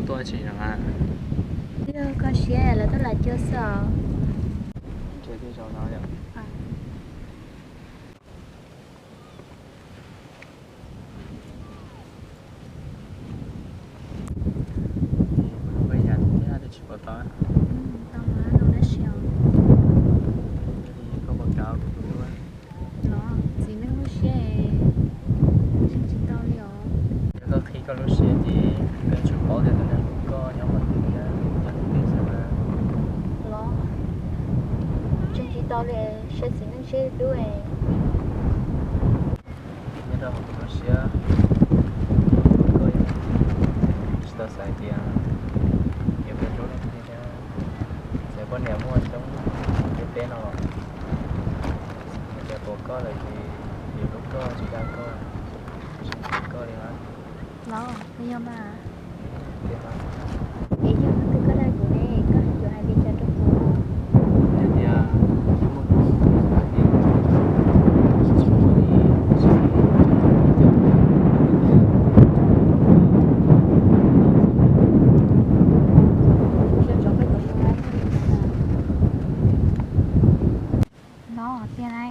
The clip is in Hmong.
Tuaj tsis zoo a? Twb yog koj siab lawv tuaj lam cuag xwb os. Ces twb zoo no yom. Kuv hnub peb yam thiab twb tsis pom tau. Tau mas, zoo dab tsi os? Koj puas kav kuv tus hlub? Los txiv neej lub siab, ntseeg tsis tau li os. Yog koj qhib koj lub siab ces koj yuav tsum paub tias tus neeg hlub koj nyob qhov twg thiab nyob qhov twg xwb mas. Los ntseeg tsis tau li, saib txiv neej siab dub. Nyob rau hauv kuv lub siab, koj tsis tau xav tias yuav peb hlub leej twg thiab. Txawm poj niam muaj coob ntiaj teb no los, hais tias pom koj lawm ces yus hlub koj tsis dag koj, tsis ntxub koj li na. Los, yog mas. Es yog hnub twg koj dag kuv ne, koj yuav hais li cas rau kuv? Hais tias, no tiag na.